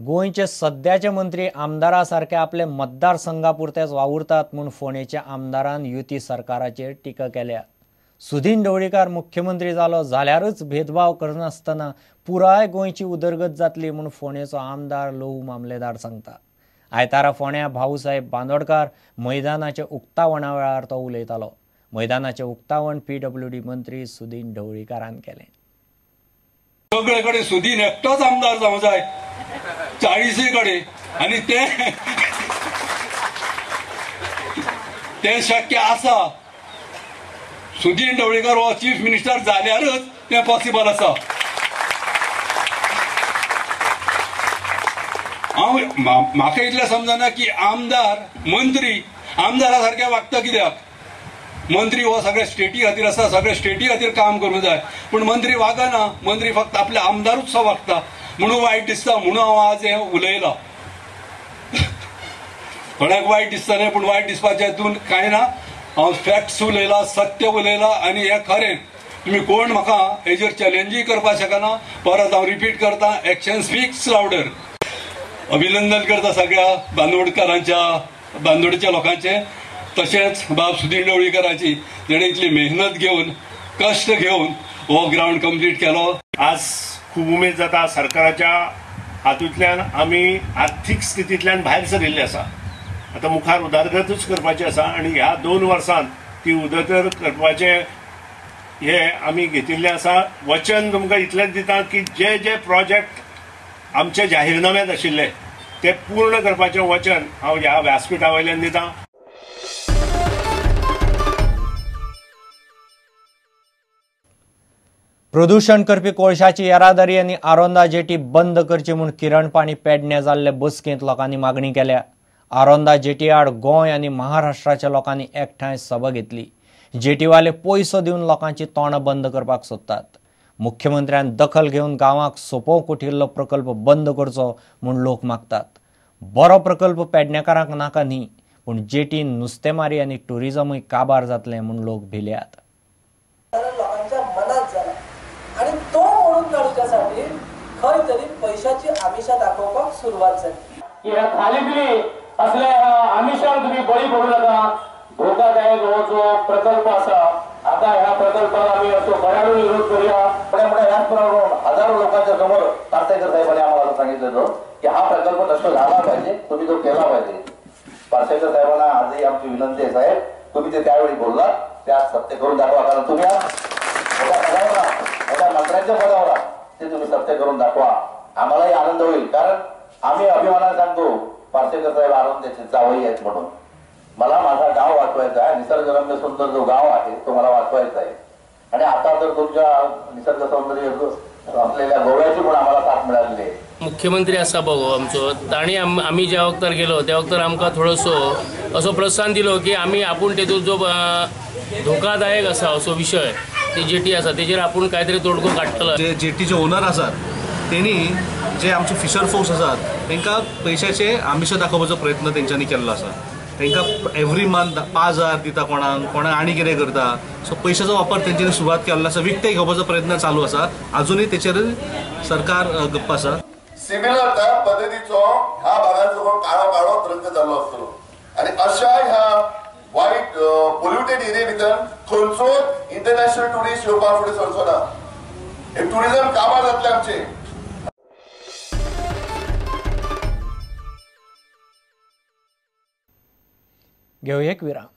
गोंयचे सद्याचे मंत्री आमदारा सारके आपले मतदारसंघापुरतेच वावुरतात म्हूण फोंडेच्या आमदारान युती सरकाराचेर टिका केल्या। सुदीन ढवळीकार मुख्यमंत्री जालो जाल्यारच भेदभाव करनासतना पुराय गोंयची उदरगत जातली म्हूण फोंडेचो आमदार लहू मामलेदार सांगता। आयतारा फोंड्या भाऊसाहेब बांदोडकार मैदानाच्या उक्तावणा वेळार तो उलयतालो। मैदानाचें उक्तावण पीडब्ल्यूडी मंत्री सुदीन ढवळीकारान केलें। सगळे कडेन सुदीन एकटोच आमदार जावंक जाय 40 कडेन आनी ते शक्य आसा। सुदीन ढवळीकर हो चीफ मिनिस्टर जाल्यारच तें पॉसिबल आसा। हांव म्हाका इतलें समजना की आमदार मंत्री आमदारा सारके वागता कित्याक। मंत्री हो सगळ्या स्टेटी खातीर आसा, सगळ्या स्टेटी खातीर काम करूंक जाय, पूण मंत्री वागना। मंत्री फक्त आपल्या आमदारूच सो वागता म्हणून वायट दिसता, म्हणून हांव आज हें उलयलां। कोणाक वायट दिसता न्हय, पूण वायट दिसपाचें हितून कांय ना। हांव फॅक्ट्स उलयलां, सत्य उलयलां आनी हें खरें। तुमी कोण म्हाका हेजेर चॅलेंजूय करपाक शकना। परत हांव रिपीट करता, एक्शन स्पीक्स लावडर। अभिनंदन करता सगळ्या बांदोडकारांच्या, बांदोडच्या लोकांचें, तशेंच बाब सुदीन ढवळीकराची जेणे इतली मेहनत घेवन कश्ट घेवन हो ग्रावंड कंप्लीट केलो। आज खूब उमेद जाता सरकाराच्या हातूंतल्यान आमी आर्थीक स्थितींतल्यान भायर सरिल्ले आसा। आतां मुखार उदरगतूच करपाची आसा आनी ह्या 2 वर्सांत ती उदरगत करपाचें हे आमी घेतिल्लें आसा। वचन तुमकां इतलेंच दिता की जे जे प्रोजेक्ट आमच्या जाहीरनाम्यांत आशिल्ले ते पूर्ण करपाचें वचन हांव ह्या व्यासपिठा वयल्यान दिता। प्रदूषण करपी कोळशाची येरादारी आनी आरोंदा जेटी बंद करची म्हूण किरणपाणी पेडणे जाल्ले बसकेंत लोकांनी मागणी केल्या। आरोंदा जेटी आड गोंय आनी महाराष्ट्राच्या लोकांनी एकठांय सभा घेतली। जेटीवाले पयसो दिवन लोकांची तोंडां बंद करपाक सोदतात। मुख्यमंत्र्यान दखल घेवन गांवाक सोंपोवंक उठिल्लो प्रकल्प बंद करचो म्हूण लोक मागतात। बरो प्रकल्प पेडणेकारांक नाका न्ही, पूण जेटी नुस्तेमारी आनी ट्युरिजमूय काबार जातलें म्हूण लोक भिल्यात। खंय तरी पैशाची आमिषा दाखोवपाक सुरवात जाली। ह्या थालीपिली असल्या आमिषांक तुम्ही बळी पडू नाका। धोकादायक हो जो प्रकल्प आसा, आता ह्या प्रकल्पाक आमी असो कडाडून विरोध करूया। त्यामुळे ह्याच प्रमाणे हजारो लोकांच्या समोर पार्सेकर साहेबांनी आम्हाला सांगितलं होतं की हा प्रकल्प नष्ट झाला पाहिजे, तुम्ही तो केला पाहिजे। पार्सेकर साहेबांना आजही आमची विनंती आहे, साहेब तुम्ही ते त्यावेळी बोललात ते आज सत्य करून दाखवा, कारण तुम्ही आज मोठ्या पदावर आहात, मोठ्या मंत्र्यांच्या पदावर आहात, ते तुम्ही सत्य करून दाखवा। आम्हालाही आनंद होईल, कारण आम्ही अभिमानाने सांगतो पार्सेकर साहेब आनंदाचे जावई आहेत म्हणून। मला माझा गाव वाचवायचा आहे, निसर्गरम्य सुंदर जो गाव आहे तो मला वाचवायचा आहे। आणि आता तर तुमच्या निसर्ग सौंदर्य असलेल्या गोव्याची पण आम्हाला साथ मिळालेली आहे। मुख्यमंत्री आसा बघो आमचो, ताणी आमी ज्या वखतार गेलो त्या वखतार आमकां थोडोसो असो प्रोत्साहन दिलो की आमी आपूण तेतून जो धोकादायक आसा असो विशय ती जेटी आसा तेजेर आपूण कांय तरी तोडगो काडटलो। जे जेटीचे ओनर आसात तेणी जे आमचे फिशर फोक्स आसात तांकां पयशाचे आमिश दाखोवपाचो प्रयत्न तेंच्यांनी केल्लो आसा। तांकां एवरी मंथ 5,000 दिता कोणाक, कोणाक आनी कितें करता, सो पयशाचो वापर तेंच्यांनी सुरवात केल्लो आसा। विकते घेवपाचो प्रयत्न चालू आसा, आजुनूय तेचेर सरकार गप्प आसा। सिमिलर त्या पद्दतीचो ह्या भागाचो काळो काळो रंग जाल्लो आसतलो आनी अशा ह्या वायट पोल्युटेड एरिये भितर खंयचोच इंटरनॅशनल ट्युरिस्ट येवपाक फुडें सरचो ना। हे ट्युरिजम काबार जातलें आमचें। घेवया एक विराम।